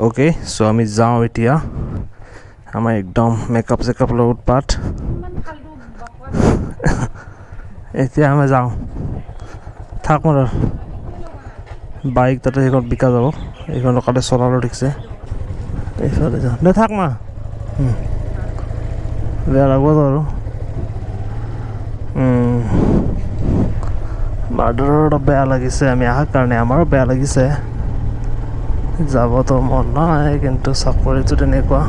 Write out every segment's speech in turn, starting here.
Okay, চ' আমি যাওঁ এতিয়া। আমাৰ একদম মেকআপ চেকআপ লগত উৎপাত। এতিয়া আমি যাওঁ, থাক মোৰ বাইক তাতে সেইখন বিকা যাব, এইখন কালি চলালো ঠিকছে। এইফালে যাওঁ দে, থাক মা, বেয়া লাগব আৰু। বাৰ্ডাৰৰ অলপ বেয়া লাগিছে, আমি অহাৰ কাৰণে আমাৰো বেয়া লাগিছে। যাবতো মন নাই, কিন্তু চাকৰিটো তেনেকুৱা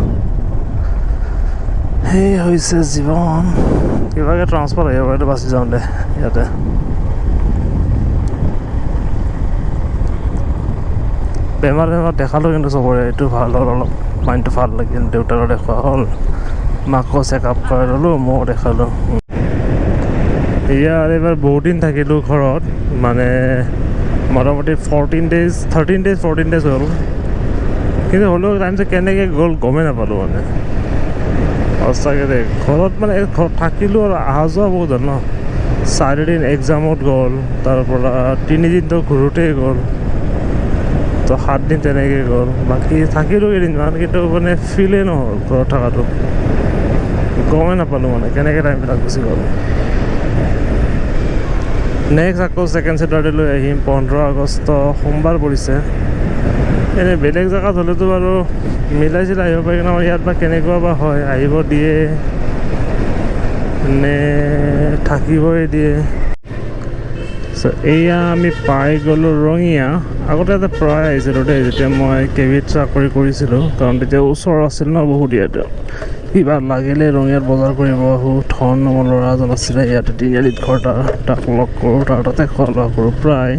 সেই হৈছে জীৱন। কিবাকৈ ট্ৰান্সফাৰ আহিব পাৰিলে বাচি যাওঁ দে ইয়াতে। বেমাৰ চেমাৰ দেখালোঁ কিন্তু চবৰে এইটো ভাল হ'ল, অলপ মাইণ্ডটো ভাল লাগিল। দেউতাৰো দেখুওৱা হ'ল, মাকো চেক আপ কৰাই ল'লোঁ, ময়ো দেখালোঁ। ইয়াৰ এইবাৰ বহুত দিন থাকিলোঁ ঘৰত, মানে মোটামুটি 14 ডেইজ, 13 ডেইজ, 14 ডেইজ হ'ল। কিন্তু হ'লেও টাইমটো কেনেকৈ গ'ল গমেই নাপালোঁ মানে। সঁচাকৈ দেই, ঘৰত মানে ঘৰত থাকিলোঁ আৰু অহা যোৱা বহুত হ'ল ন। 4 দিন এক্সামত গ'ল, তাৰপৰা 3 দিনটো ঘূৰোঁতেই গ'ল, তো 7 দিন তেনেকৈ গ'ল। বাকী থাকিলোঁ কেইদিনমান, কিন্তু মানে ফিলেই নহ'ল ঘৰত থকাটো, গমেই নাপালোঁ মানে কেনেকৈ টাইমবিলাক গুচি গ'ল। নেক্সট আকৌ ছেকেণ্ড ছেটাৰডে লৈ আহিম, 15 আগষ্ট সোমবাৰ পৰিছে। এনেই বেলেগ জেগাত হ'লেতো বাৰু মিলাই চিলাই আহিব পাৰি, কিন্তু আমাৰ ইয়াত বা কেনেকুৱা বা হয়, আহিব দিয়ে নে থাকিবই দিয়ে। চ' এয়া আমি পাই গ'লোঁ ৰঙিয়া। আগতে ইয়াতে প্ৰায় আহিছিলোঁ দেই, যেতিয়া মই কেবিত চাকৰি কৰিছিলোঁ, কাৰণ তেতিয়া ওচৰ আছিল ন বহুত। ইয়াতে কিবা লাগিলে ৰঙিয়াত বজাৰ কৰিব আহোঁ। ধন নামৰ ল'ৰা এজন আছিলে ইয়াতে তিনিআলিত ঘৰ, তাৰ তাক লগ কৰোঁ, তাৰ তাতে খোৱা লোৱা কৰোঁ প্ৰায়।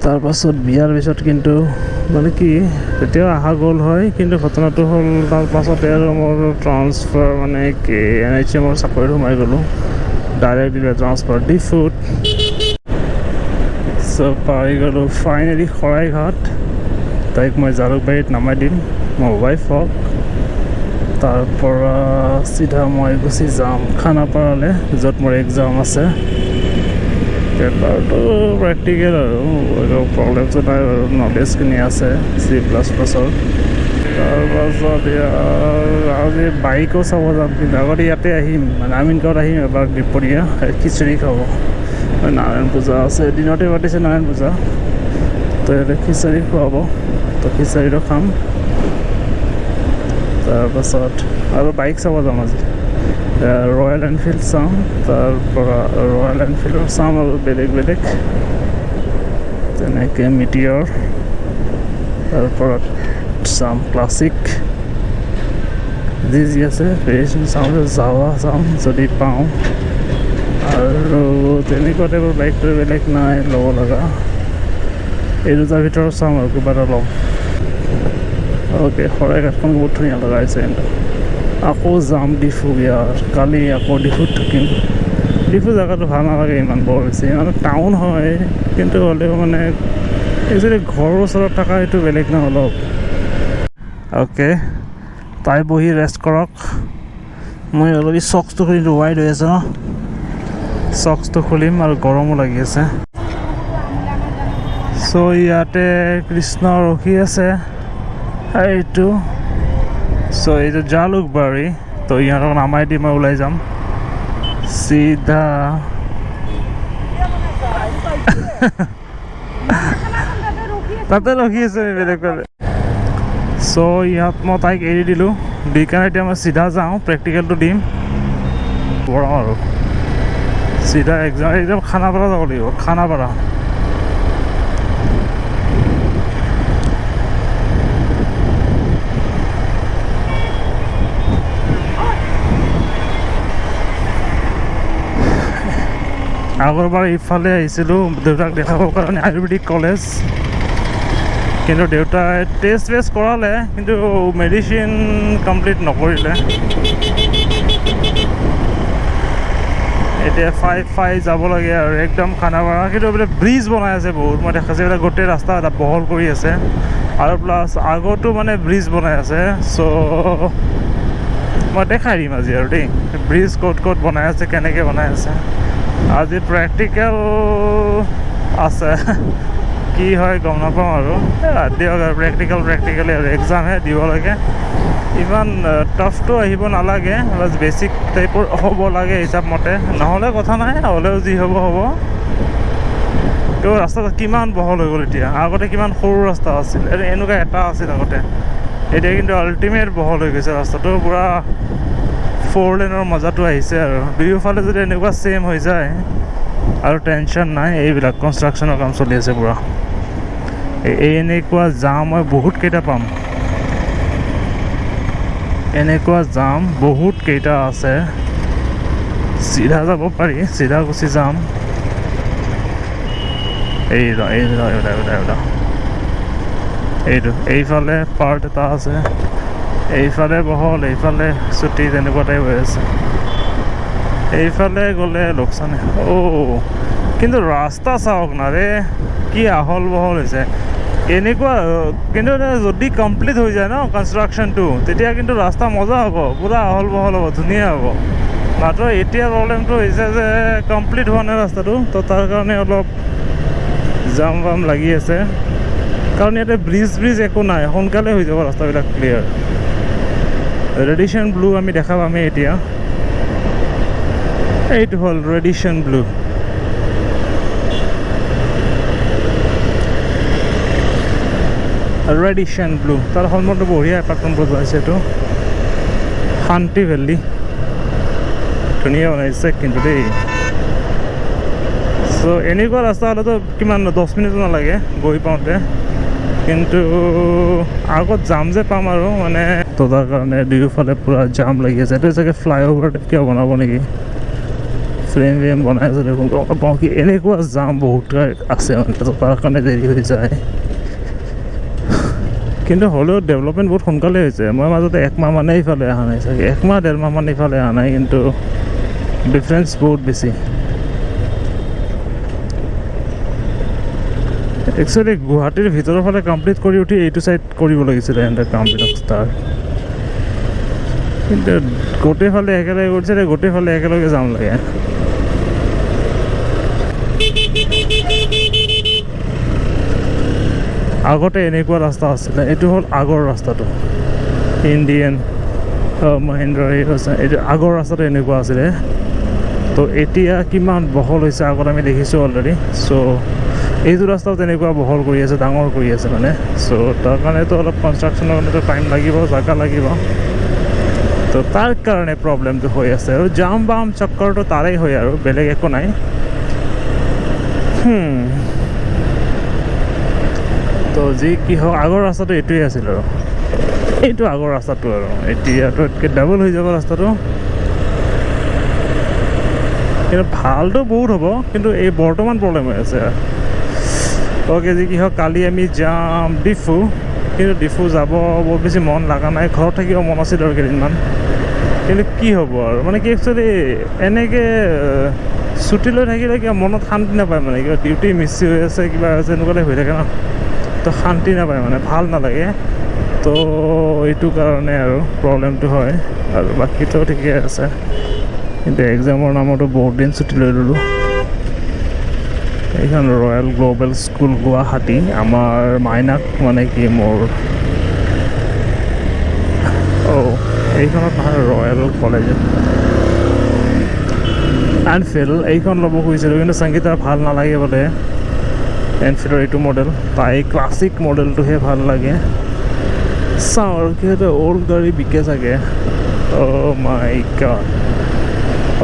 তাৰপাছত বিয়াৰ পিছত কিন্তু মানে কি তেতিয়াও অহা গ'ল হয়, কিন্তু ঘটনাটো হ'ল তাৰ পাছতে আৰু মোৰ ট্ৰান্সফাৰ, মানে কি এন এইচ এমৰ চাকৰিত সোমাই গ'লোঁ, ডাইৰেক্ট দিলে ট্ৰান্সফাৰ ডিফুত। চ' পাই গ'লোঁ ফাইনেলি শৰাইঘাট। তাইক মই জালুকবাৰীত নামাই দিম, মোৰ ৱাইফক। তাৰপৰা চিধা মই গুচি যাম খানাপাৰালৈ, য'ত মোৰ এক্সাম আছে। পেপাৰটো প্ৰেক্টিকেল আৰু একো প্ৰব্লেমটো নাই বাৰু, নলেজখিনি আছে চি প্লাছ প্লাছৰ। তাৰপাছত ইয়াৰ আজি বাইকো চাব যাম, কিন্তু আগতে ইয়াতে আহিম, মানে আমিনগাঁৱত আহিম এবাৰ দুপৰীয়া খিচিৰি খাব। নাৰায়ণ পূজা আছে, দিনতে পাতিছে নাৰায়ণ পূজা, তো ইয়াতে খিচিৰি খুৱাব, তো খিচিৰিটো খাম। তাৰপাছত আৰু বাইক চাব যাম আজি, ৰয়েল এনফিল্ড চাম, তাৰপৰা ৰয়েল এনফিল্ডৰ চাম আৰু বেলেগ বেলেগ তেনেকৈ মিটিয়ৰ, তাৰপৰা চাম ক্লাছিক, যি যি আছে ভেৰিয়েশ্যন চাম, জাৱা চাম যদি পাওঁ। আৰু তেনেকুৱা টাইপৰ বাইকটো বেলেগ নাই ল'ব লগা, এই দুটাৰ ভিতৰত চাম আৰু কিবা এটা ল'ম। অ'কে, শৰাইঘাটখন বহুত ধুনীয়া লগা হৈছে কিন্তু। আকৌ যাম ডিফু, ইয়াৰ কালি আকৌ ডিফুত থাকিম। ডিফু জেগাটো ভাল নালাগে ইমান বৰ বেছি, মানে টাউন হয় কিন্তু হ'লেও মানে একচুৱেলি ঘৰৰ ওচৰত থকা সেইটো বেলেগ ন অলপ। অ'কে, তাই বহি ৰেষ্ট কৰক, মই অলপ এই চক্সটো খুলি, ৱাইড হৈ আছে ন, চক্সটো খুলিম আৰু গৰমো লাগি আছে। চ' ইয়াতে কৃষ্ণ ৰখি আছে এইটো। চ' এইটো জালুকবাৰী, তো ইহঁতক নামাই দি মই ওলাই যাম চিধা। তাতে ৰখি আছে বেলেগ ফালে। চ' ইহঁত মই তাইক এৰি দিলোঁ, দি কাৰণে এতিয়া মই চিধা যাওঁ, প্ৰেক্টিকেলটো দিম গৰম আৰু চিধা এক্সাম একদম খানাপাৰা যাব লাগিব, খানাপাৰা। আগৰবাৰ ইফালে আহিছিলোঁ দেউতাক দেখাবৰ কাৰণে আয়ুৰ্বেদিক কলেজ, কিন্তু দেউতাই টেষ্ট বেষ্ট কৰালে, কিন্তু মেডিচিন কমপ্লিট নকৰিলে। এতিয়া 5 5 যাব লাগে আৰু একদম খানাপাৰা। কিন্তু বোলে ব্ৰিজ বনাই আছে বহুত, মই দেখাইছোঁ এইবিলাক গোটেই ৰাস্তা এটা বহল কৰি আছে, আৰু প্লাছ আগতো মানে ব্ৰিজ বনাই আছে। চ' মই দেখাই দিম আজি আৰু দেই, ব্ৰিজ ক'ত ক'ত বনাই আছে, কেনেকৈ বনাই আছে। আজি প্ৰেক্টিকেল আছে। কি হয় গম নাপাওঁ আৰু। দিয়ক আৰু, প্ৰেক্টিকেলি আৰু এক্সামহে দিব লাগে, ইমান টাফটো আহিব নালাগে, বাছ বেছিক টাইপৰ হ'ব লাগে হিচাপ মতে, নহ'লে কথা নাই, হ'লেও যি হ'ব হ'ব। তো ৰাস্তাটো কিমান বহল হৈ গ'ল এতিয়া, আগতে কিমান সৰু ৰাস্তা আছিল, এনেকুৱা এটা আছিল আগতে, এতিয়া কিন্তু আল্টিমেট বহল হৈ গৈছে ৰাস্তাটো, পূৰা ফ'ৰ লেনৰ মজাটো আহিছে আৰু। দুয়োফালে যদি এনেকুৱা ছেইম হৈ যায় আৰু টেনশ্যন নাই। এইবিলাক কনষ্ট্ৰাকশ্যনৰ কাম চলি আছে পূৰা। এনেকুৱা জাম মই বহুত কেইটা পাম, এনেকুৱা জাম বহুত কেইটা আছে। চিধা যাব পাৰি, চিধা গুচি যাম। এই এইটো এইফালে পাৰ্ট এটা আছে, এইফালে বহল, এইফালে ছুটি, তেনেকুৱা টাইপ হৈ আছে। এইফালে গ'লে লোকচান। অ' কিন্তু ৰাস্তা চাওক না ৰে, কি আহল বহল হৈছে এনেকুৱা। কিন্তু যদি কমপ্লিট হৈ যায় ন কনষ্ট্ৰাকশ্যনটো, তেতিয়া কিন্তু ৰাস্তা মজা হ'ব, পূৰা আহল বহল হ'ব, ধুনীয়া হ'ব। মাত্ৰ এতিয়া প্ৰব্লেমটো হৈছে যে কমপ্লিট হোৱা নাই ৰাস্তাটো, তো তাৰ কাৰণে অলপ জাম বাম লাগি আছে। কাৰণ ইয়াতে ব্ৰিজ একো নাই, সোনকালে হৈ যাব ৰাস্তাবিলাক ক্লিয়াৰ। ৰেডিশ্যন ব্লু আমি দেখা পামেই এতিয়া। এইটো হ'ল ৰেডিশ্যন ব্লু। ৰেডিশ্যন ব্লু তাৰ সন্মুখটো বঢ়িয়া এপাৰ্টমেণ্ট বনাইছে, এইটো শান্তি ভেলী, ধুনীয়া বনাইছে কিন্তু দেই। চ' এনেকুৱা ৰাস্তা হ'লেতো কিমান 10 মিনিটো নালাগে গৈ পাওঁতে, কিন্তু আগত জাম যে পাম আৰু মানে, তো তাৰ কাৰণে দুয়োফালে পূৰা জাম লাগি আছে। এইটো চাগে ফ্লাইঅভাৰ কিয় বনাব নেকি, ফ্ৰেম ফ্ৰেম বনাই আছে দেখোন, গম নাপাওঁ কি। এনেকুৱা জাম বহুত আছে মানে, তো তাৰ কাৰণে দেৰি হৈ যায়। কিন্তু হ'লেও ডেভেলপমেণ্ট বহুত সোনকালে হৈছে। মই মাজতে একমাহ মানে ইফালে অহা নাই চাগে, একমাহ ডেৰ মাহ মান ইফালে অহা নাই, কিন্তু ডিফাৰেঞ্চ বহুত বেছি। একচুৱেলি গুৱাহাটীৰ ভিতৰৰ ফালে কমপ্লিট কৰি উঠি এইটো ছাইড কৰিব লাগিছিলে সিহঁতে কামবিলাক ষ্টাৰ্ট, কিন্তু গোটেইফালে একেলগে কৰিছে, গোটেইফালে একেলগে যাম লাগে। আগতে এনেকুৱা ৰাস্তা আছিলে, এইটো হ'ল আগৰ ৰাস্তাটো, ইণ্ডিয়ান মহেন্দ্ৰ এইটো আগৰ ৰাস্তাটো এনেকুৱা আছিলে। তো এতিয়া কিমান বহল হৈছে আগত আমি দেখিছোঁ অলৰেডি। চ' এইটো ৰাস্তাও তেনেকুৱা বহল কৰি আছে, ডাঙৰ কৰি আছে মানে। চ' তাৰ কাৰণেতো অলপ কনষ্ট্ৰাকশ্যনৰ কাৰণেতো টাইম লাগিব, জেগা লাগিব, তো তাৰ কাৰণে প্ৰব্লেমটো হৈ আছে আৰু। জাম বাম চক্কৰটো তাৰেই হয় আৰু, বেলেগ একো নাই। তো যি কি হওক, আগৰ ৰাস্তাটো এইটোৱে আছিল আৰু, এইটো আগৰ ৰাস্তাটো আৰু, এতিয়াতো ইয়াতকৈ ডাবল হৈ যাব ৰাস্তাটো। কিন্তু ভালটো বহুত হ'ব, কিন্তু এই বৰ্তমান প্ৰব্লেম হৈ আছে। অ'কে, যি কি হওক, কালি আমি যাম ডিফু, কিন্তু ডিফু যাব বহুত বেছি মন লগা নাই, ঘৰত থাকিব মন আছিল আৰু কেইদিনমান। কিন্তু কি হ'ব আৰু, মানে কি একচুৱেলি এনেকৈ ছুটি লৈ থাকিলে কিবা মনত শান্তি নাপায়, মানে কিবা ডিউটি মিছ হৈ আছে, কিবা আছে, এনেকুৱা হৈ থাকে ন, তো শান্তি নাপায়, মানে ভাল নালাগে। তো এইটো কাৰণে আৰু প্ৰব্লেমটো হয়, আৰু বাকীটো ঠিকে আছে। কিন্তু এক্সামৰ নামতো বহুত দিন ছুটি লৈ ল'লোঁ। এইখন ৰয়েল গ্ল'বেল স্কুল গুৱাহাটী, আমাৰ মাইনাক মানে কি মোৰ অ' এইখনত নহয়, ৰয়েল কলেজত এনফিল্ড এইখন ল'ব খুজিছিলোঁ, কিন্তু সংগীতাৰ ভাল নালাগে বোলে এনফিল্ডৰ এইটো মডেল, তাই ক্লাছিক মডেলটোহে ভাল লাগে। চাওঁ আৰু, সিহঁতে অল্ড গাড়ী বিকে চাগে। অ' মাই গড,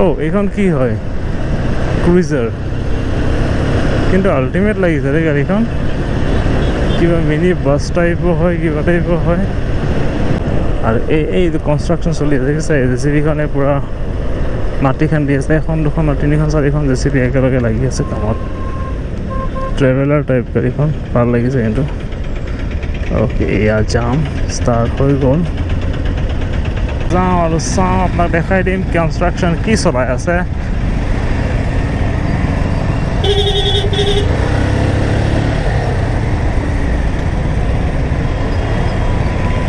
অ' এইখন কি হয়, ক্ৰুইজাৰ, কিন্তু আল্টিমেট লাগিছে দেই গাড়ীখন, কিবা মিনি বাছ টাইপো হয়, কিবা টাইপো হয়। আৰু এই কনষ্ট্ৰাকশ্যন চলি আছে, দেখিছে জে চি বিখনে পূৰা মাটি খান্দি আছে, এখন দুখন তিনিখন চাৰিখন জে চি বি একেলগে লাগি আছে কামত। ট্ৰেভেলাৰ টাইপ গাড়ীখন ভাল লাগিছে কিন্তু। অ'কে, এয়া জাম ষ্টাৰ্ট হৈ গ'ল। যাওঁ আৰু চাওঁ, আপোনাক দেখাই দিম কনষ্ট্ৰাকশ্যন কি চলাই আছে।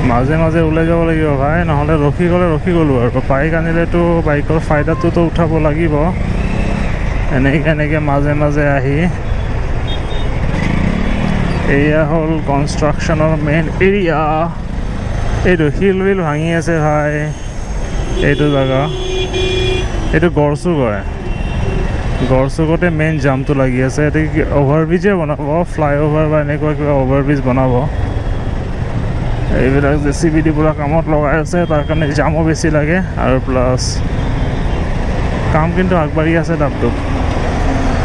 মাজে মাজে ওলাই যাব লাগিব ভাই, নহ'লে ৰখি গ'লে ৰখি গ'লোঁ আৰু। বাইক আনিলেতো বাইকৰ ফাইদাটোতো উঠাব লাগিব। এনেকৈ এনেকৈ মাজে মাজে আহি এয়া হ'ল কনষ্ট্ৰাকশ্যনৰ মেইন এৰিয়া। এইটো শিল বিল ভাঙি আছে ভাই। এইটো জেগা, এইটো গড়চুক হয়। গড়চুকতে মেইন জামটো লাগি আছে। এইটো অভাৰব্ৰিজে বনাব, ফ্লাইঅভাৰ বা এনেকুৱা কিবা অভাৰব্ৰিজ বনাব। এইবিলাক জে চি বি দি পূৰা কামত লগাই আছে, তাৰ কাৰণে জামো বেছি লাগে। আৰু প্লাছ কাম কিন্তু আগবাঢ়ি আছে দাপটোপ।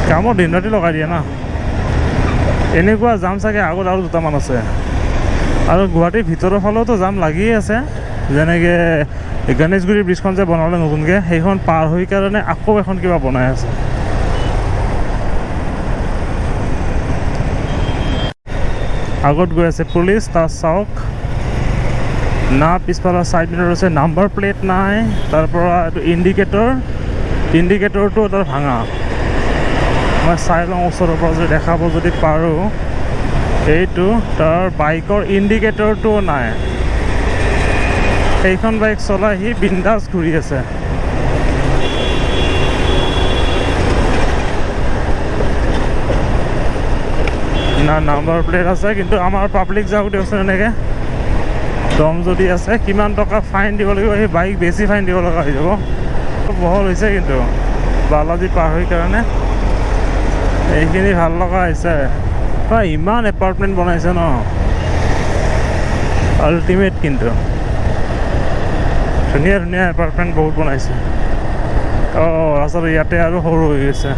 কামত দিন ৰাতি লগাই দিয়ে না। এনেকুৱা জাম চাগে আগত আৰু দুটামান আছে। আৰু গুৱাহাটীৰ ভিতৰৰ ফালেওতো জাম লাগিয়ে আছে। যেনেকৈ গণেশগুৰি ব্ৰিজখন যে বনালে নতুনকৈ, সেইখন পাৰ হৈ কাৰণে আকৌ এখন কিবা বনাই আছে। আগত গৈ আছে পুলিচ, তাত চাওক না পিছফালৰ চাইড মিৰৰ আছে, নাম্বাৰ প্লেট নাই। তাৰ পৰা এইটো ইণ্ডিকেটৰ, ইণ্ডিকেটৰটো তাৰ ভাঙা। মই চাই লওঁ ওচৰৰ পৰা যদি দেখাব যদি পাৰোঁ। এইটো তাৰ বাইকৰ ইণ্ডিকেটৰটোও নাই। সেইখন বাইক চলাই সি বিন্দাছ ঘূৰি আছে। না নাম্বাৰ প্লেট আছে, কিন্তু আমাৰ পাব্লিক যাওক দিয়কচোন। এনেকৈ দম যদি আছে, কিমান টকা ফাইন দিব লাগিব, সেই বাইক বেছি ফাইন দিব লগা হৈ যাব। বহল হৈছে কিন্তু বালাজী পাৰ হৈ কাৰণে এইখিনি ভাল লগা হৈছে। ইমান এপাৰ্টমেণ্ট বনাইছে ন, আল্টিমেট কিন্তু ধুনীয়া ধুনীয়া এপাৰ্টমেণ্ট বহুত বনাইছে। অঁ, ৰাস্তাটো ইয়াতে আৰু সৰু হৈ গৈছে।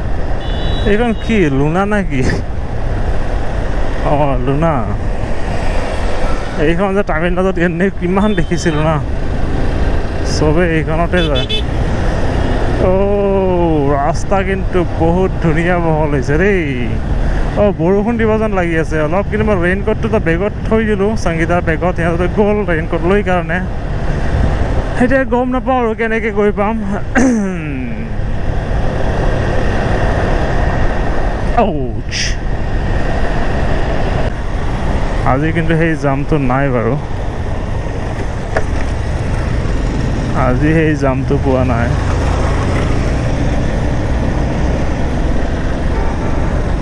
এইখন কি লুনা নে কি? অঁ, লুনা। এইখন যে তামিলনাডুত এনেই কিমান দেখিছিলোঁ না, চবেই এইখনতে যায়। অ' ৰাস্তা কিন্তু বহুত ধুনীয়া বহল হৈছে দেই। অঁ, বৰষুণ দিব যেন লাগি আছে অলপ, কিন্তু মই ৰেইনকোটটোতো বেগত থৈ দিলোঁ, সংগীতাৰ বেগত। সিহঁতে গ'ল ৰেইনকোট লৈ কাৰণে। এতিয়া গম নাপাওঁ আৰু কেনেকৈ গৈ পাম। আজি কিন্তু সেই জামটো নাই বাৰু, আজি সেই জামটো পোৱা নাই।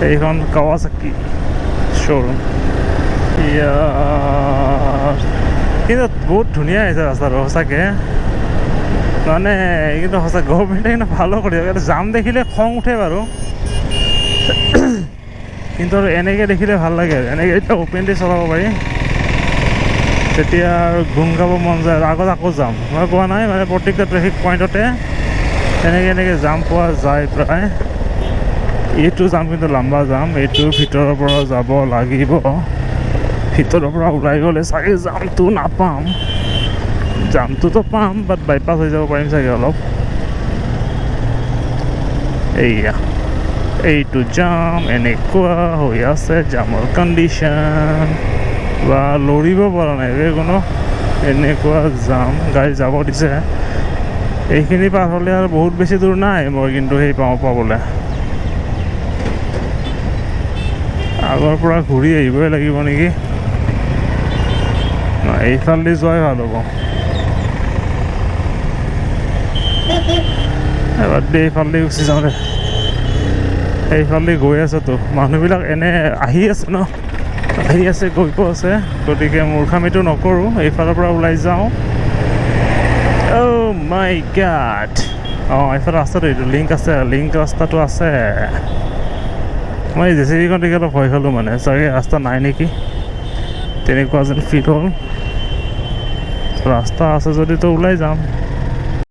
এইখন কাৱাচাকি শ্ব'ৰুম। কিন্তু বহুত ধুনীয়া হৈছে ৰাস্তাটো সঁচাকৈ। মানে কিন্তু সঁচা গভৰ্ণমেণ্টে কিন্তু ভালো কৰি, জাম দেখিলে খং উঠে বাৰু, কিন্তু আৰু এনেকৈ দেখিলে ভাল লাগে। এনেকৈ এতিয়া অ'পেনলি চলাব পাৰি, তেতিয়া আৰু গুণ গাব মন যায়। আগত আকৌ যাম, মই কোৱা নাই মানে প্ৰত্যেকটা ট্ৰেফিক পইণ্টতে এনেকৈ এনেকৈ জাম পোৱা যায় প্ৰায়। এইটো জাম কিন্তু লম্বা জাম, এইটোৰ ভিতৰৰ পৰা যাব লাগিব। ভিতৰৰ পৰা ওলাই গ'লে চাগে জামটো নাপাম। জামটোতো পাম, বাট বাইপাছ হৈ যাব পাৰিম চাগে অলপ। এইয়া এইটো জাম এনেকুৱা হৈ আছে, জামৰ কণ্ডিশ্যন বা লৰিব পৰা নাই বে কোনো, এনেকুৱা জাম। গাড়ী যাব দিছে। এইখিনি পাৰ হ'লে আৰু বহুত বেছি দূৰ নাই মই কিন্তু সেই পাওঁ পাবলৈ। আগৰ পৰা ঘূৰি আহিবই লাগিব নেকি? এইফালেদি যোৱাই ভাল হ'ব। এবাৰ দে এইফালেদি গুচি যাওঁ দে। এইফালেদি গৈ আছেতো মানুহবিলাক, এনে আহি আছে ন, আহি আছে, গৈ আছে। গতিকে মূৰ্খামিটো নকৰোঁ, এইফালৰ পৰা ওলাই যাওঁ। অ' মাই গাড! অঁ, এইফালে ৰাস্তাটো এইটো লিংক আছে, লিংক ৰাস্তাটো আছে। মই জে চি বিখন দেখি অলপ ভয় খালোঁ, মানে চাগে ৰাস্তা নাই নেকি, তেনেকুৱা যেন ফিল হ'ল। ৰাস্তা আছে যদিতো ওলাই যাম।